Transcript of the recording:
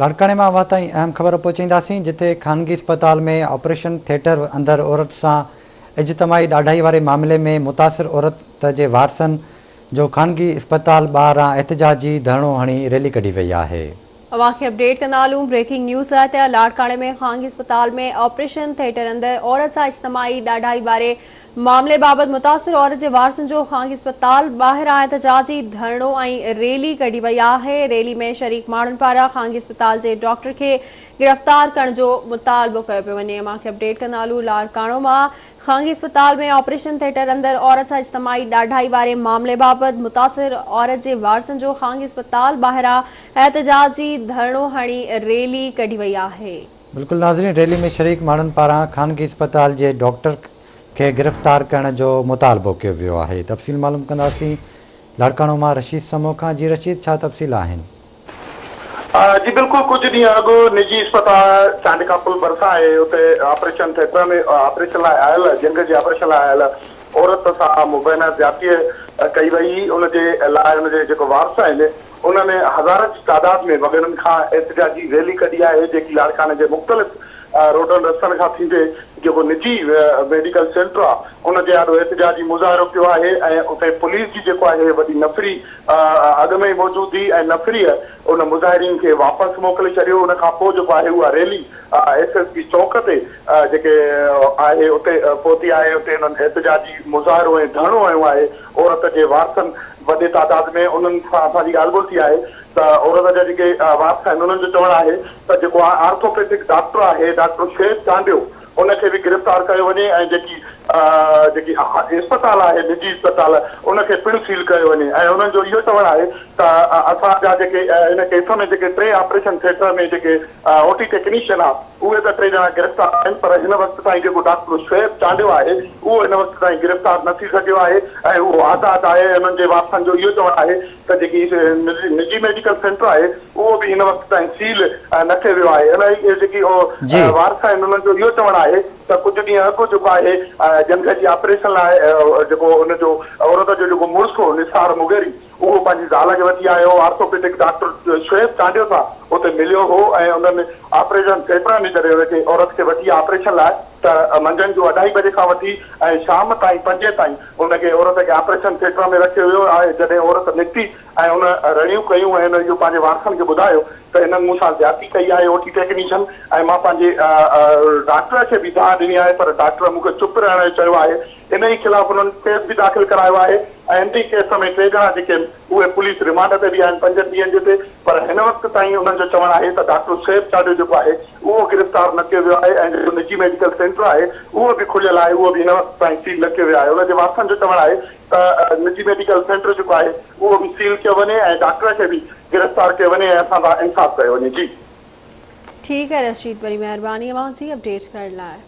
لاڙڪاڻي مان اوهان تائين اهم خبر پهچائينداسين جتي خانگي اسپتال ۾ آپريشن ٿيٽر اندر عورت سان اجتماعي ڏاڍائي واري معاملي ۾ متاثر عورت جي وارثن جو خانگي اسپتال ٻاهران احتجاجي ڌرڻو هڻي ريلي ڪڍي وئي آهي. اوهان کي اپڊيٽ ڪندا هلون بريڪنگ نيوز آهي ته لاڙڪاڻي ۾ خانگي اسپتال ۾ آپريشن ٿيٽر اندر عورت سان اجتماعي ڏاڍائي واري معاملي بابت متاثر عورت جي وارثن جو خانگي اسپتال ٻاهران احتجاجي ڌرڻو ۽ ريلي ڪڍي وئي آهي، ريلي ۾ شريڪ ماڻهن پاران خانگي اسپتال جي ڊاڪٽر کي گرفتار ڪرڻ جو مطالبو ڪيو پيو وڃي. اوهان کي اپڊيٽ ڪندا هلون لاڙڪاڻو مان خانگي اسپتال ۾ آپريشن ٿيٽر اندر عورت سان اجتماعي ڏاڍائي واري معاملي بابت متاثر عورت جي وارثن جو خانگي اسپتال ٻاهران احتجاجي ڌرڻو هڻي ريلي ڪڍي وئي آهي. بلڪل ناظرين ريلي ۾ شريڪ ماڻهن پاران خانگي اسپتال جي ڊاڪٽر کي گرفتار ڪرڻ جو مطالبو ڪيو ويو آهي. تفصيل معلوم ڪنداسين لاڙڪاڻو مان رشيد سمون کان جي رشيد ڇا تفصيل آهن؟ جي بلڪل ڪجهه ڏينهن اڳ نجي اسپتال چانڊڪا پل ڀرسان آهي اتي آپريشن ٿيٽر ۾ آپريشن لاء آيل ڄنگهه جي آپريشن لاء آيل عورت سان مبينا زيادتي ڪئي وئي هئي ان جي لاء ان جي جيڪو وارث آهن انهن هزارن جي تعداد ۾ وڳڻن کان احتجاجي ريلي ڪڍي آهي جيڪي لاڙڪاڻي جي مختلف روڊن رستن کان ٿيندي جيڪو نجي ميڊيڪل سينٽر آ ان جي آڏو احتجاجي مظاهرو ڪيو آهي ۽ اتي پوليس جي جيڪو آهي وڏي نفري اڳ ۾ ئي موجود هئي ۽ نفريء ان مظاهرين کي واپس موڪلي ڇڏيو ان کان پوء جيڪو آهي اها ريلي ايس ايس پي چوڪ تي جيڪي آهي اتي پهتي آهي اتي انهن احتجاجي مظاهرو ۽ ڌرڻو هنيو آهي عورت جي وارثن وڏي تعداد ۾ انهن سان اسان جي ڳالهه ٻولهه ٿي آهي ته عورت جا جيڪي وارث آهن انهن جو چوڻ آهي ته جيڪو آرٿوپيڊڪ ڊاڪٽر آهي ڊاڪٽر شعيب چانڊيو ان کي به گرفتار ڪيو وڃي ۽ جيڪي جيڪي اسپتال آهي نجي اسپتال ان کي پڻ سيل ڪيو وڃي ۽ انهن جو اهو چوڻ آهي ته اسان جا جيڪي ان ڪيس ۾ جيڪي ٽي آپريشن ٿيٽر ۾ جيڪي او ٽي ٽيڪنيشن آ اهي ته ٽي ڄڻا گرفتار آهن پر هن وقت تائين جيڪو ڊاڪٽر شعيب چانڊيو آهي اهو هن وقت تائين گرفتار نه ٿي سگهيو آهي ۽ اهو آزاد آهي ۽ انهن جي وارثن جو اهو چوڻ آهي ته جيڪي نجي ميڊيڪل سينٽر آهي اهو به هن وقت تائين سيل نه ڪيو ويو آهي. انهي جيڪي وارث آهن انهن جو اهو چوڻ آهي ته ڪجهه ڏينهن اڳ جيڪو آهي ڄنگهه جي آپريشن لاء جيڪو ان جو عورت جو جيڪو مڙس هو نثار مغيري اهو پنهنجي زال کي وٺي آيو هو آرٿوپيڊڪ ڊاڪٽر شعيب چانڊيو سان اتي مليو هو ۽ انهن آپريشن ٿيٽر ۾ جڏهن ان کي عورت کي وٺي آپريشن لاء ته منجهند جو اڍائي بجي کان وٺي ۽ شام تائين پنجين تائين ان کي عورت کي آپريشن ٿيٽر ۾ رکيو ويو آهي جڏهن عورت نڪتي ۽ ان رڙيون ڪيون ۽ ان اهو پنهنجي وارثن کي ٻڌايو ته هنن مون سان زيادتي ڪئي آهي اوٽي ٽيڪنيشن ۽ مان پنهنجي ڊاڪٽر کي به دانهن ڏني آهي پر ڊاڪٽر مون کي چپ رهڻ جو چيو آهي انهي خلاف انهن ڪيس به داخل ڪرايو آهي ۽ انهي ڪيس ۾ ٽي ڄڻا جيڪي آهن اهي پوليس رمانڊ تي به آهن پنجن ڏينهن جي تي پر هن وقت تائين انهن جو چوڻ آهي ته ڊاڪٽر شعيب چانڊيو جيڪو آهي اهو گرفتار نه ڪيو ويو آهي ۽ جيڪو نجي ميڊيڪل سينٽر آهي اهو به کليل آهي اهو به هن وقت تائين سيل نه ڪيو ويو آهي ان جي وارثن جو چوڻ آهي ته نجي ميڊيڪل سينٽر جيڪو آهي اهو به سيل ڪيو وڃي ۽ ڊاڪٽر کي به گرفتار ڪيو وڃي ۽ اسان سان انصاف ڪيو وڃي جي. ٺيڪ آهي رشيد وڏي مهرباني اوهان جي اپڊيٽ ڪرڻ لاء.